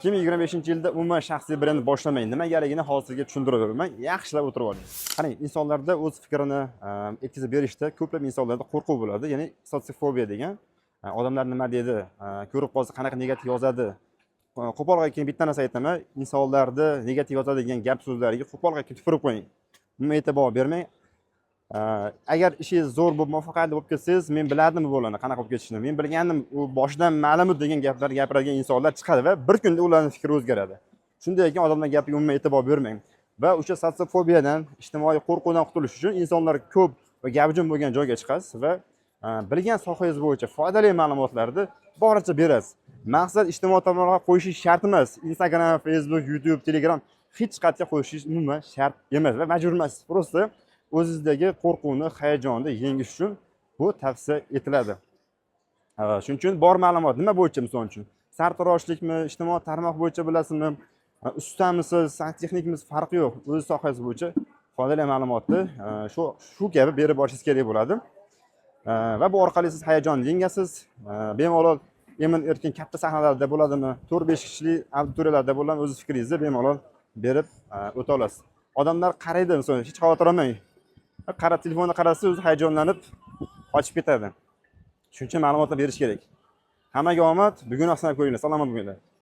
2025-yilda umuman shaxsiy brend boshlamang. Nimagaligini hozir sizga tushuntirib beraman. Yaxshilab o'tirib oling. Qarang, insonlarda o'z fikrini yetkazib berishda ko'plab insonlarda qo'rquv bo'ladi, ya'ni sosiofobiya degan. Odamlar nima deydi, ko'rib qolsa qanaqa negativ yozadi. Qo'pol keyin bitta narsa aytaman, insonlarni negativ yozadigan gap so'zlariga qo'pol qilib tupurib qo'ying. Umuman e'tibor bermang. Agar ishingiz zo'r bo'lib, muvaffaqiyatli bo'lib ketsangiz, "Men bilardim bu bolani qanaqa bo'lib ketishini, men bilgandim, u boshidan ma'lum edi" degan gaplarni gapiradigan insonlar chiqadi va bir kunda ularni fikri o'zgaradi. Shunday ekan, odamlar gapiga umuman e'tibor bermang va o'sha sosiofobiyadan, ijtimoiy qo'rquvdan qutulish uchun insonlar ko'p va gavjum bo'lgan joyga chiqasiz va bilgan sohangiz bo'yicha foydali ma'lumotlarni boricha berasiz. Maqsad ijtimoiy tarmoqlarga qo'yishingiz shart emas. Instagram, Facebook, YouTube, Telegram, hech qayerga qo'yishingiz umuman shart emas va majbur emas. Просто o'zingizdagi qo'rquvni, hayajonni yengish uchun bu tavsiya etiladi. Shuning uchun bor ma'lumot nima bo'yicha, misol uchun, sartaroshlikmi, ijtimoiy tarmoq bo'yicha bilasizmi, ustamisiz, santexnikmisiz, farqi yo'q, o'z sohangiz bo'yicha foydali ma'lumotni shu kabi berib borishingiz kerak bo'ladi. Va bu orqali siz hayajonni yengasiz, bemalol emin erkin katta sahnalarda bo'ladimi, 4-5 kishilik auditoriyalarda bo'ladimi, o'z fikringizni bemalol berib o'ta olasiz. Odamlar qaraydi, misol, hech xavotir olmang. Qarab, telefonni qarasa, o'zi hayajonlanib qochib ketadi. Shuning uchun ma'lumotlar berish kerak. Hammaga omad, bugunoq sinab ko'ringlar. Salomat bo'linglar.